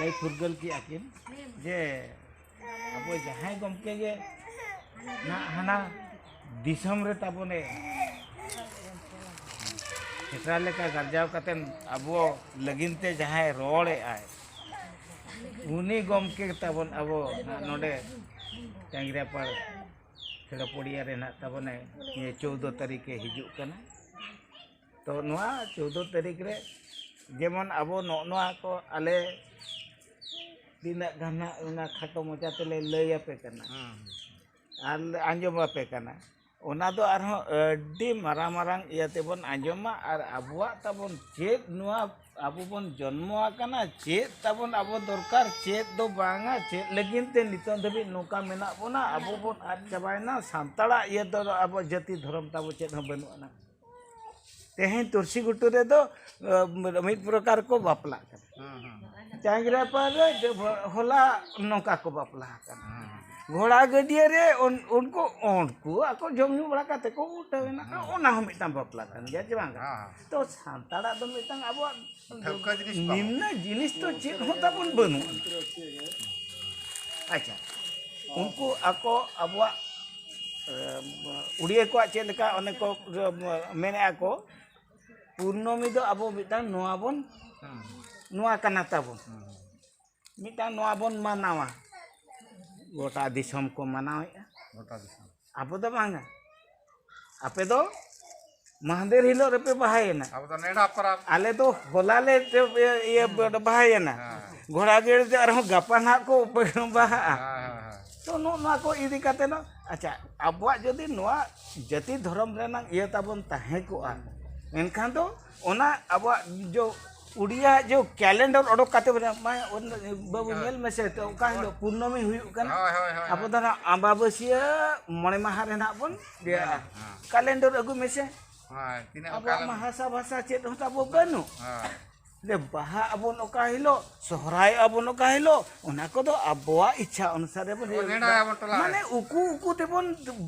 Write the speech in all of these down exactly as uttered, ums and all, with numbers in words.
ᱞᱟᱹᱭ ᱯᱷᱩᱨᱜᱟᱹᱞ ᱠᱮᱜᱼᱟ ᱠᱤᱱ ᱡᱮ ᱟᱵᱚ ᱡᱟᱦᱟᱸᱭ ᱜᱚᱢᱠᱮ ᱜᱮ ᱱᱟᱜ ᱦᱟᱱᱟ ᱫᱤᱥᱚᱢ ᱨᱮ ᱛᱟᱵᱚᱱᱮ ᱥᱮᱴᱮᱨ ᱞᱮᱠᱟ ᱜᱟᱨᱡᱟᱣ ᱠᱟᱛᱮᱱ ᱟᱵᱚ ᱞᱟᱹᱜᱤᱫ ᱛᱮ ᱡᱟᱦᱟᱸᱭ ᱨᱚᱲᱮᱜᱼᱟᱭ, ᱩᱱᱤ ᱜᱚᱢᱠᱮ ᱛᱟᱵᱚᱱ ᱟᱵᱚ ᱱᱟᱜ ᱱᱚᱰᱮ ᱪᱟᱝᱜᱽᱨᱤᱭᱟᱯᱟᱲ ᱠᱷᱮᱲᱚ ᱯᱚᱲᱤᱭᱟ ᱨᱮ ᱱᱟᱜ ᱛᱟᱵᱚᱱᱮ ᱱᱤᱭᱟᱹ ᱪᱳᱫᱽᱫᱚ ᱛᱟᱹᱨᱤᱠᱷᱮ ᱦᱤᱡᱩᱜ ᱠᱟᱱᱟ᱾ ᱛᱚ ᱱᱚᱣᱟ ᱪᱳᱫᱽᱫᱚ ᱛᱟᱹᱨᱤᱠᱷ ᱨᱮ ᱡᱮᱢᱚᱱ ᱟᱵᱚ ᱱᱚᱜᱼᱚ ᱱᱚᱣᱟ ᱠᱚ ᱟᱞᱮ ᱛᱤᱱᱟᱹᱜ ᱜᱟᱱ ᱦᱟᱸᱜ ᱚᱱᱟ ᱠᱷᱟᱴᱚ ᱢᱚᱪᱟ ᱛᱮᱞᱮ ᱞᱟᱹᱭ ᱟᱯᱮ ᱠᱟᱱᱟ ᱦᱩᱸ᱾ ᱟᱨ ᱞᱮ ᱟᱸᱡᱚᱢ ᱟᱯᱮ ᱠᱟᱱᱟ, ᱚᱱᱟ ᱫᱚ ᱟᱨᱦᱚᱸ ᱟᱹᱰᱤ ᱢᱟᱨᱟᱝ ᱢᱟᱨᱟᱝ ᱤᱭᱟᱹ ᱛᱮᱵᱚᱱ ᱟᱸᱡᱚᱢᱟ᱾ ᱟᱨ ᱟᱵᱚᱣᱟᱜ ᱛᱟᱵᱚᱱ ᱪᱮᱫ ᱱᱚᱣᱟ ᱟᱵᱚ ᱵᱚᱱ ᱡᱚᱱᱢᱚ ᱟᱠᱟᱱᱟ, ᱪᱮᱫ ᱛᱟᱵᱚᱱ ᱟᱵᱚ ᱫᱚᱨᱠᱟᱨ, ᱪᱮᱫ ᱫᱚ ᱵᱟᱝᱟ, ᱪᱮᱫ ᱞᱟᱹᱜᱤᱫ ᱛᱮ ᱱᱤᱛᱚᱝ ᱫᱷᱟᱹᱵᱤᱡ ᱱᱚᱝᱠᱟ ᱢᱮᱱᱟᱜ ᱵᱚᱱᱟ, ᱟᱵᱚ ᱵᱚᱱ ᱟᱫ ᱪᱟᱵᱟᱭᱮᱱᱟ, ᱥᱟᱱᱛᱟᱲᱟᱜ ᱤᱭᱟᱹ ᱫᱚ ᱟᱵᱚ ᱡᱟᱹᱛᱤ ᱫᱷᱚᱨᱚᱢ ᱛᱟᱵᱚ ᱪᱮᱫ ᱦᱚᱸ ᱵᱟᱹᱱᱩᱜ ᱟᱱᱟ᱾ ᱛᱮᱦᱮᱧ ᱛᱩᱨᱥᱤ ᱜᱷᱩᱴᱩ ᱨᱮᱫᱚ ᱢᱤᱫ ᱯᱨᱚᱠᱟᱨ ᱠᱚ ᱵᱟᱯᱞᱟᱜ ᱠᱟᱱᱟ᱾ ᱪᱟᱝᱜᱽᱨᱟᱯᱟᱲ ᱨᱮ ᱦᱚᱞᱟ ᱱᱚᱝᱠᱟ ᱠᱚ ᱵᱟᱯᱞᱟ ᱟᱠᱟᱱᱟ᱾ ᱜᱷᱚᱲᱟ ᱜᱟᱹᱰᱭᱟᱹ ᱨᱮ ᱩᱱᱠᱩ ᱩᱱᱠᱩ ᱟᱠᱚ ᱡᱚᱢ ᱧᱩ ᱵᱟᱲᱟ ᱠᱟᱛᱮ ᱠᱚ ᱩᱴᱷᱟᱹᱣ ᱮᱱᱟ᱾ ᱚᱱᱟ ᱦᱚᱸ ᱢᱤᱫᱴᱟᱝ ᱵᱟᱯᱞᱟ ᱠᱟᱱ ᱜᱮᱭᱟ ᱡᱮ ᱵᱟᱝ? ᱛᱚ ᱥᱟᱱᱛᱟᱲᱟᱜ ᱫᱚ ᱢᱤᱫᱴᱟᱝ ᱟᱵᱚᱣᱟᱜ ᱱᱤᱢᱱᱟ ᱡᱤᱱᱤᱥ ᱫᱚ ᱪᱮᱫ ᱦᱚᱸ ᱛᱟᱵᱚᱱ ᱵᱟᱹᱱᱩᱜᱼᱟ᱾ ᱟᱪᱪᱷᱟ, ᱩᱱᱠᱩ ᱟᱠᱚ ᱟᱵᱚᱣᱟᱜ ᱩᱲᱤᱭᱟᱹ ᱠᱚᱣᱟᱜ ᱪᱮᱫ ᱞᱮᱠᱟ ᱚᱱᱮ ᱠᱚ ᱢᱮᱱᱮᱫᱼᱟ ᱠᱚ, ᱯᱩᱨᱱᱚᱢᱤ ᱫᱚ ᱟᱵᱚ ᱢᱤᱫᱴᱟᱝ ᱱᱚᱣᱟ ᱵᱚᱱ ᱱᱚᱣᱟ ᱠᱟᱱᱟ ᱛᱟᱵᱚᱱ᱾ ᱢᱤᱫᱴᱟᱝ ᱱᱚᱣᱟ ᱵᱚᱱ ᱢᱟᱱᱟᱣᱟ᱾ ᱜᱚᱴᱟ ᱫᱤᱥᱚᱢ ᱠᱚ ᱢᱟᱱᱟᱣᱮᱫᱼᱟ᱾ ᱜᱚᱴᱟ ᱫᱤᱥᱚᱢ᱾ ᱟᱵᱚ ᱫᱚ ᱵᱟᱝᱟ᱾ ᱟᱯᱮ ᱫᱚ ᱢᱟᱦᱫᱮᱨ ᱦᱤᱞᱳᱜ ᱨᱮᱯᱮ ᱵᱟᱦᱟᱭᱮᱱᱟ᱾ ᱟᱵᱚ ᱫᱚ ᱱᱮᱰᱟ ᱯᱚᱨᱚᱵᱽ᱾ ᱟᱞᱮ ᱫᱚ ᱦᱚᱞᱟ ᱞᱮ ᱤᱭᱟᱹ ᱵᱟᱦᱟᱭᱮᱱᱟ᱾ ᱦᱮᱸ᱾ ᱜᱷᱚᱲᱟ ᱜᱟᱹᱲ ᱫᱚ ᱟᱨᱦᱚᱸ ᱜᱟᱯᱟ ᱱᱟᱦᱟᱜ ᱠᱚ ᱵᱟᱦᱟᱜᱼᱟ᱾ ᱦᱮᱸ, ᱦᱮᱸ, ᱦᱮᱸ᱾ ᱛᱚ ᱱᱚᱜᱼᱚ ᱱᱚᱣᱟ ᱠᱚ ᱤᱫᱤ ᱠᱟᱛᱮ ᱫᱚ, ᱟᱪᱪᱷᱟ, ᱟᱵᱚᱣᱟᱜ ᱡᱩᱫᱤ ᱱᱚᱣᱟ ᱡᱟᱹᱛᱤ ᱫᱷᱚᱨᱚᱢ ᱨᱮᱱᱟᱜ ᱤᱭᱟᱹ ᱛᱟᱵᱚᱱ ᱛᱟᱦᱮᱸ ᱠᱚᱜᱼᱟ, ᱮᱱᱠᱷᱟᱱ ᱫᱚ ᱚᱱᱟ ᱟᱵᱚᱣᱟᱜ ᱡᱚ ᱩᱲᱤᱭᱟ ᱡᱚ ᱠᱮᱞᱮᱱᱰᱟᱨ ᱚᱰᱚᱠ ᱠᱟᱛᱮ ᱵᱚᱱ ᱮᱢᱟᱭᱟ, ᱩᱱ ᱵᱟᱹᱵᱩ ᱦᱳᱭ᱾ ᱧᱮᱞ ᱢᱮᱥᱮ ᱛᱚ ᱚᱠᱟ ᱦᱤᱞᱳᱜ ᱯᱩᱨᱱᱚᱢᱤ ᱦᱩᱭᱩᱜ ᱠᱟᱱᱟ᱾ ᱦᱳᱭ, ᱦᱳᱭ, ᱦᱳᱭ, ᱟᱵᱚ ᱦᱳᱭ᱾ ᱫᱚ ᱱᱟᱜ ᱟᱢᱵᱟᱵᱟᱹᱥᱭᱟᱹ ᱢᱚᱬᱮ ᱢᱟᱦᱟ ᱨᱮ ᱱᱟᱜ ᱵᱚᱱ ᱤᱭᱟᱹᱜᱼᱟ᱾ ᱦᱮᱸ, ᱦᱮᱸ᱾ ᱠᱮᱞᱮᱱᱰᱟᱨ ᱟᱹᱜᱩ ᱢᱮᱥᱮ᱾ ᱦᱳᱭ, ᱛᱤᱱᱟᱹᱜ ᱟᱵᱚᱣᱟᱜ ᱚᱠᱟ ᱢᱟ ᱦᱟᱥᱟ ᱵᱷᱟᱥᱟ ᱪᱮᱫ ᱦᱚᱸ ᱛᱟᱵᱚ ᱵᱟᱹᱱᱩᱜ᱾ ᱦᱳᱭ᱾ ᱡᱮ ᱵᱟᱦᱟ ᱟᱵᱚᱱ ᱚᱠᱟ ᱦᱤᱞᱳᱜ, ᱥᱚᱦᱨᱟᱭ ᱟᱵᱚᱱ ᱚᱠᱟ ᱦᱤᱞᱳᱜ, ᱚᱱᱟ ᱠᱚᱫᱚ ᱟᱵᱚᱣᱟᱜ ᱤᱪᱪᱷᱟ ᱚᱱᱩᱥᱟᱨᱮ ᱵᱚᱱ ᱦᱳᱭ, ᱤᱭᱟᱹ ᱱᱮᱰᱟᱭᱟᱵᱚᱱ ᱴᱚᱞᱟ ᱨᱮ᱾ ᱢᱟᱱᱮ ᱩᱠᱩ ᱩᱠᱩ ᱛᱮᱵᱚᱱ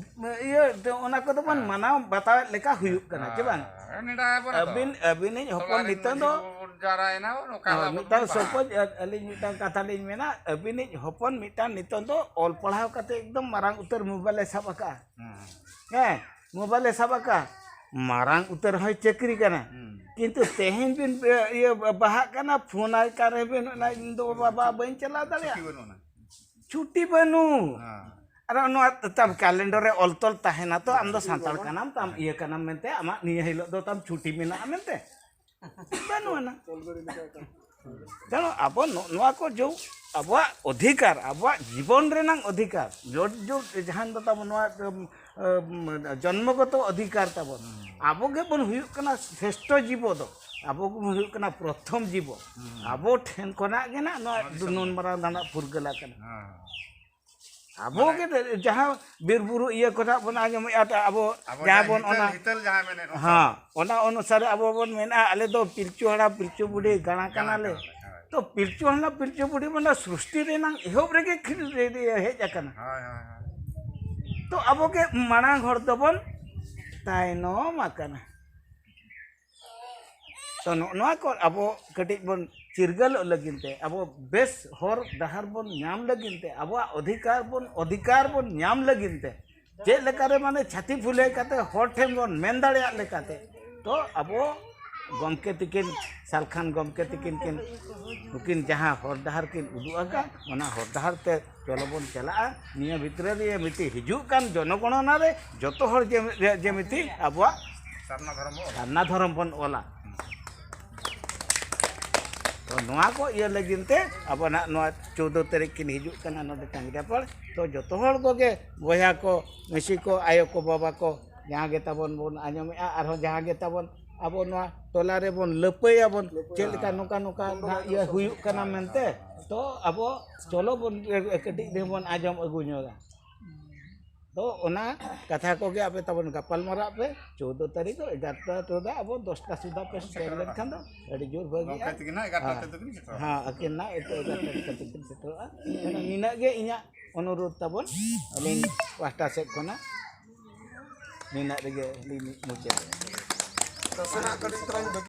ᱤᱭᱟᱹ ᱚᱱᱟ ᱠᱚᱫᱚ ᱵᱚᱱ ᱦᱮᱸ᱾ ᱢᱟᱱᱟᱣ ᱵᱟᱛᱟᱣᱮᱫ ᱞᱮᱠᱟ ᱦᱩᱭᱩᱜ ᱠᱟᱱᱟ, ᱪᱮ ᱵᱟᱝ? ᱦᱮᱸ, ᱱᱮᱰᱟᱭᱟᱵᱚᱱ ᱟᱫᱚ᱾ ᱟᱹᱵᱤᱱ, ᱟᱹᱵᱤᱱᱤᱡ ᱦᱚᱯᱚᱱ ᱴᱚᱞᱟ ᱨᱮᱱ ᱱᱤᱛᱚᱝ ᱢᱟᱹᱡᱷᱤ ᱫᱚ ᱵᱟᱵᱟ ᱵᱚᱱ ᱪᱟᱨᱟᱭᱮᱱᱟ, ᱱᱚᱝᱠᱟ ᱦᱳᱭ, ᱟᱵᱚ ᱢᱤᱫᱴᱟᱝ ᱵᱚᱱ ᱯᱟᱲᱦᱟᱣ᱾ ᱥᱚᱠᱚᱡ, ᱟᱨ ᱟᱹᱞᱤᱧ ᱢᱤᱫᱴᱟᱝ ᱠᱟᱛᱷᱟ ᱞᱤᱧ ᱢᱮᱱᱟ, ᱟᱹᱵᱤᱱᱤᱡ ᱦᱚᱯᱚᱱ ᱢᱤᱫᱴᱟᱝ ᱱᱤᱛᱚᱝ ᱫᱚ ᱚᱞ ᱯᱟᱲᱦᱟᱣ ᱠᱟᱛᱮ ᱮᱠᱫᱚᱢ ᱢᱟᱨᱟᱝ ᱩᱛᱟᱹᱨ ᱢᱳᱵᱟᱭᱤᱞ ᱮ ᱥᱟᱵ ᱟᱠᱟᱜᱼᱟ᱾ ᱦᱮᱸ᱾ ᱦᱮᱸ, ᱢᱳᱵᱟᱭᱤᱞ ᱮ ᱥᱟᱵ ᱟᱠᱟᱜᱼᱟ, ᱢᱟᱨᱟᱝ ᱩᱛᱟᱹᱨ ᱦᱚᱸᱭ ᱪᱟᱹᱠᱨᱤ ᱠᱟᱱᱟ᱾ ᱦᱩᱸ᱾ ᱠᱤᱱᱛᱩ ᱛᱮᱦᱮᱧ ᱵᱤᱱ, ᱤᱭᱟᱹ, ᱵᱟᱦᱟᱜ ᱠᱟᱱᱟ, ᱯᱷᱳᱱ ᱟᱭ ᱠᱟᱱ ᱨᱮᱵᱤᱱ, ᱚᱱᱟ ᱤᱧ ᱫᱚ ᱵᱟᱵᱟ ᱵᱟᱹᱧ ᱪᱟᱞᱟᱣ ᱫᱟᱲᱮᱭᱟᱜᱼᱟ᱾ ᱪᱷᱩᱴᱤ ᱵᱟᱹᱱᱩᱜ ᱟᱱᱟ᱾ ᱪᱷᱩᱴᱤ ᱵᱟᱹᱱᱩᱜ᱾ ᱦᱮᱸ᱾ ᱟᱨ ᱱᱚᱣᱟ ᱛᱟᱢ ᱠᱮᱞᱮᱱᱰᱟᱨ ᱨᱮ ᱚᱞ ᱛᱚᱞ ᱛᱟᱦᱮᱱᱟ ᱛᱚ, ᱟᱢ ᱫᱚ ᱥᱟᱱᱛᱟᱲ ᱠᱟᱱᱟᱢ, ᱛᱟᱢ ᱤᱭᱟᱹ ᱠᱟᱱᱟᱢ ᱢᱮᱱᱛᱮ ᱟᱢᱟᱜ ᱱᱤᱭᱟᱹ ᱦᱤᱞᱳᱜ ᱫᱚ ᱛᱟᱢ ᱪᱷᱩᱴᱤ ᱢᱮᱱᱟᱜᱼᱟ ᱢᱮᱱᱛᱮ᱾ ᱵᱟᱹᱱᱩᱜ ᱟᱱᱟ᱾ ᱛᱮᱱᱚ ᱟᱵᱚ ᱱᱚ-, ᱱᱚᱣᱟ ᱠᱚ ᱡᱚ ᱟᱵᱚᱣᱟᱜ ᱚᱫᱷᱤᱠᱟᱨ, ᱟᱵᱚᱣᱟᱜ ᱡᱤᱵᱚᱱ ᱨᱮᱱᱟᱝ ᱚᱫᱷᱤᱠᱟᱨ, ᱡᱚ-, ᱡᱚ-, ᱡᱟᱦᱟᱸ ᱫᱚ ᱛᱟᱵᱚ ᱱᱚᱣᱟ, ᱩᱢ, ᱩᱢ, ᱡᱚᱱᱢᱚᱜᱚᱛᱚ ᱚᱫᱷᱤᱠᱟᱨ ᱛᱟᱵᱚᱱ᱾ ᱦᱩᱸ᱾ ᱟᱵᱚ ᱜᱮᱵᱚᱱ ᱦᱩᱭᱩᱜ ᱠᱟᱱᱟ ᱥᱨᱮᱥᱴᱷᱚ ᱡᱤᱵᱚ ᱫᱚ, ᱟᱵᱚ ᱜᱮᱵᱚᱱ ᱦᱩᱭᱩᱜ ᱠᱟᱱᱟ ᱯᱨᱚᱛᱷᱚᱢ ᱡᱤᱵᱚ᱾ ᱦᱩᱸ᱾ ᱟᱵᱚ ᱴᱷᱮᱱ ᱠᱷᱚᱱᱟᱜ ᱜᱮ ᱱᱟᱜ ᱱᱚᱣᱟ ᱱᱚᱣᱟ ᱫᱤᱥᱚᱢ ᱫᱩᱱᱩᱱ ᱫᱚ᱾ ᱢᱟᱨᱟᱝ ᱫᱟᱱᱟᱜ ᱯᱷᱩᱨᱜᱟᱹᱞ ᱟᱠᱟᱱᱟ᱾ ᱦᱮᱸ᱾ ᱟᱵᱚ ᱢᱟᱱᱮ ᱜᱮ ᱡᱟᱦᱟᱸ ᱵᱤᱨ ᱵᱩᱨᱩ ᱤᱭᱟᱹ ᱠᱚᱨᱮ ᱵᱚᱱ ᱟᱸᱡᱚᱢᱮᱫᱼᱟ, ᱛᱚ ᱟᱵᱚ ᱟᱵᱚ ᱡᱟᱦᱟᱸ ᱡᱟᱦᱟᱸ ᱵᱚᱱ ᱦᱤᱛᱟᱹᱞ, ᱚᱱᱟ, ᱦᱤᱛᱟᱹᱞ ᱡᱟᱦᱟᱸ ᱢᱮᱱᱮᱫ ᱚᱱᱠᱟ᱾ ᱦᱮᱸ, ᱚᱱᱟ ᱚᱱᱩᱥᱟᱨᱮ ᱟᱵᱚ ᱵᱚᱱ ᱢᱮᱱᱟ, ᱟᱞᱮ ᱫᱚ ᱯᱤᱞᱪᱩ ᱦᱟᱲᱟᱢ ᱯᱤᱞᱪᱩ ᱵᱩᱰᱷᱤ ᱜᱟᱬᱟ ᱜᱟᱬᱟ ᱠᱟᱱᱟᱞᱮ᱾ ᱠᱟᱱᱟᱞᱮ, ᱦᱳᱭ᱾ ᱛᱚ ᱯᱤᱞᱪᱩ ᱦᱟᱲᱟᱢ ᱯᱤᱞᱪᱩ ᱵᱩᱰᱷᱤ ᱢᱟᱱᱮ ᱥᱨᱤᱥᱴᱤ ᱨᱮᱱᱟᱝ ᱮᱦᱚᱵ ᱨᱮᱜᱮ ᱠᱷᱤ-, ᱨᱮ-, ᱨᱮ-, ᱦᱮᱡ ᱟᱠᱟᱱᱟ᱾ ᱦᱳᱭ, ᱦᱳᱭ, ᱦᱳᱭ᱾ ᱛᱚ ᱟᱵᱚ ᱜᱮ ᱢᱟᱲᱟᱝ ᱦᱚᱲ ᱫᱚᱵᱚᱱ ᱛᱟᱭᱱᱚᱢ ᱟᱠᱟᱱᱟ᱾ ᱛᱚ ᱱᱚᱜᱼᱚ ᱱᱚᱣᱟ ᱠᱚ ᱟᱵᱚ ᱠᱟᱹᱴᱤᱡ ᱵᱚᱱ ᱪᱤᱨᱜᱟᱹᱞᱚᱜ ᱞᱟᱹᱜᱤᱫ ᱛᱮ, ᱟᱵᱚ ᱵᱮᱥ ᱦᱚᱨ ᱰᱟᱦᱟᱨ ᱵᱚᱱ ᱧᱟᱢ ᱞᱟᱹᱜᱤᱫ ᱛᱮ, ᱟᱵᱚᱣᱟᱜ ᱚᱫᱷᱤᱠᱟᱨ ᱵᱚᱱ, ᱚᱫᱷᱤᱠᱟᱨ ᱵᱚᱱ ᱧᱟᱢ ᱞᱟᱹᱜᱤᱫ ᱛᱮ, ᱪᱮᱫ ᱞᱮᱠᱟᱨᱮ ᱢᱟᱱᱮ ᱪᱷᱟᱹᱛᱤ ᱯᱷᱩᱞᱟᱹᱭ ᱠᱟᱛᱮ ᱦᱚᱲ ᱴᱷᱮᱱ ᱵᱚᱱ ᱢᱮᱱ ᱫᱟᱲᱮᱭᱟᱜ ᱞᱮᱠᱟᱛᱮ, ᱛᱚ ᱟᱵᱚ ᱜᱚᱢᱠᱮ ᱛᱤᱠᱤᱱ, ᱥᱟᱞᱠᱷᱟᱱ ᱜᱚᱢᱠᱮ ᱛᱤᱠᱤᱱ ᱠᱤᱱ, ᱱᱩᱠᱤᱱ ᱡᱟᱦᱟᱸ ᱦᱚᱨ ᱰᱟᱦᱟᱨ ᱠᱤᱱ ᱩᱫᱩᱜ ᱟᱠᱟᱫ, ᱚᱱᱟ ᱦᱚᱨ ᱰᱟᱦᱟᱨ ᱛᱮ ᱪᱚᱞᱚ ᱵᱚᱱ ᱪᱟᱞᱟᱜᱼᱟ᱾ ᱱᱤᱭᱟᱹ ᱵᱷᱤᱛᱨᱤ ᱨᱮ ᱢᱤᱫᱴᱤᱡ ᱦᱤᱡᱩᱜ ᱠᱟᱱ ᱡᱚᱱᱚᱜᱚᱬᱚᱱᱟ ᱨᱮ ᱡᱚᱛᱚ ᱦᱚᱲ ᱡᱮ, ᱡᱮ, ᱡᱮ ᱢᱤᱫᱴᱤᱡ ᱟᱵᱚᱣᱟᱜ ᱥᱟᱨᱱᱟ ᱫᱷᱚᱨᱚᱢ ᱵᱚᱱ ᱚᱞᱟ᱾ ᱥᱟᱨᱱᱟ ᱫᱷᱚᱨᱚᱢ ᱵᱚᱱ ᱚᱞᱟ᱾ ᱛᱚ ᱱᱚᱣᱟ ᱠᱚ ᱤᱭᱟᱹ ᱞᱟᱹᱜᱤᱫ ᱛᱮ ᱟᱵᱚ ᱱᱟᱜ ᱱᱚᱣᱟ ᱪᱳᱫᱽᱫᱳ ᱛᱟᱹᱨᱤᱠᱷ ᱠᱤᱱ ᱦᱤᱡᱩᱜ ᱠᱟᱱᱟ ᱱᱚᱰᱮ ᱴᱟᱸᱜᱤᱨᱟᱯᱟᱲ᱾ ᱛᱚ ᱡᱚᱛᱚ ᱦᱚᱲ ᱠᱚᱜᱮ ᱵᱚᱭᱦᱟ ᱠᱚ, ᱢᱤᱥᱤ ᱠᱚ, ᱟᱭᱳ ᱠᱚ, ᱵᱟᱵᱟ ᱠᱚ, ᱡᱟᱦᱟᱸ ᱜᱮ ᱛᱟᱵᱚᱱ ᱵᱚᱱ ᱟᱸᱡᱚᱢᱮᱜᱼᱟ, ᱟᱨᱦᱚᱸ ᱡᱟᱦᱟᱸ ᱜᱮ ᱛᱟᱵᱚᱱ ᱟᱵᱚ ᱱᱚᱣᱟ ᱴᱚᱞᱟ ᱨᱮᱵᱚᱱ ᱞᱟᱹᱯᱟᱹᱭᱟᱵᱚᱱ, ᱞᱟᱹᱯᱟᱹᱭᱟ᱾ ᱪᱮᱫ ᱞᱮᱠᱟ ᱱᱚᱝᱠᱟ ᱱᱚᱝᱠᱟ ᱱᱟᱜ ᱤᱭᱟᱹ ᱦᱩᱭᱩᱜ ᱠᱟᱱᱟ ᱢᱮᱱᱛᱮ᱾ ᱛᱚ ᱟᱵᱚ ᱪᱚᱞᱚ ᱵᱚᱱ ᱠᱟᱹᱴᱤᱡ ᱨᱮᱦᱚᱸ ᱵᱚᱱ ᱟᱸᱡᱚᱢ ᱟᱹᱜᱩ ᱧᱚᱜᱟ᱾ ᱛᱚ ᱚᱱᱟ ᱠᱟᱛᱷᱟ ᱠᱚᱜᱮ ᱟᱯᱮ ᱛᱟᱵᱚᱱ ᱜᱟᱯᱟᱞ ᱢᱟᱨᱟᱜ ᱯᱮ᱾ ᱪᱳᱫᱽᱫᱳ ᱛᱟᱹᱨᱤᱠᱷ ᱫᱚ ᱮᱜᱟᱨᱚᱴᱟ ᱛᱮᱫᱚ ᱟᱵᱚ ᱫᱚᱥᱴᱟ ᱥᱩᱫᱷᱟ ᱯᱮ ᱥᱮᱴᱮᱨ ᱞᱮᱱᱠᱷᱟᱱ ᱫᱚ ᱟᱹᱰᱤ ᱡᱳᱨ ᱵᱷᱟᱹᱜᱤᱜᱼᱟ᱾ ᱜᱚᱢᱠᱮ ᱛᱤᱠᱤᱱ ᱦᱟᱸᱜ ᱮᱜᱟᱨᱚᱴᱟ ᱦᱮᱸ᱾ ᱛᱮᱫᱚ ᱠᱤᱱ ᱥᱮᱴᱮᱨᱚᱜᱼᱟ᱾ ᱦᱮᱸ, ᱟᱹᱠᱤᱱ ᱱᱟᱜ ᱮᱴᱟᱜ ᱮᱜᱟᱨᱚᱴᱟ ᱠᱟᱛᱮ ᱠᱤᱱ ᱥᱮᱴᱮᱨᱚᱜᱼᱟ᱾ ᱱᱤᱱᱟᱹᱜ ᱜᱮ ᱤᱧᱟᱹᱜ ᱚᱱᱩᱨᱳᱫᱷ ᱛᱟᱵᱚᱱ, ᱟᱹᱞᱤᱧ ᱯᱟᱦᱴᱟ ᱥᱮᱫ ᱠᱷᱚᱱᱟᱜ ᱱᱤᱱᱟᱹᱜ ᱨᱮᱜᱮ ᱞᱤᱧ ᱢᱩᱪᱟᱹᱫ᱾ ᱱᱟᱥᱮᱱᱟᱜ ᱠᱟᱹᱴᱤᱡ ᱛᱟᱞᱟᱝ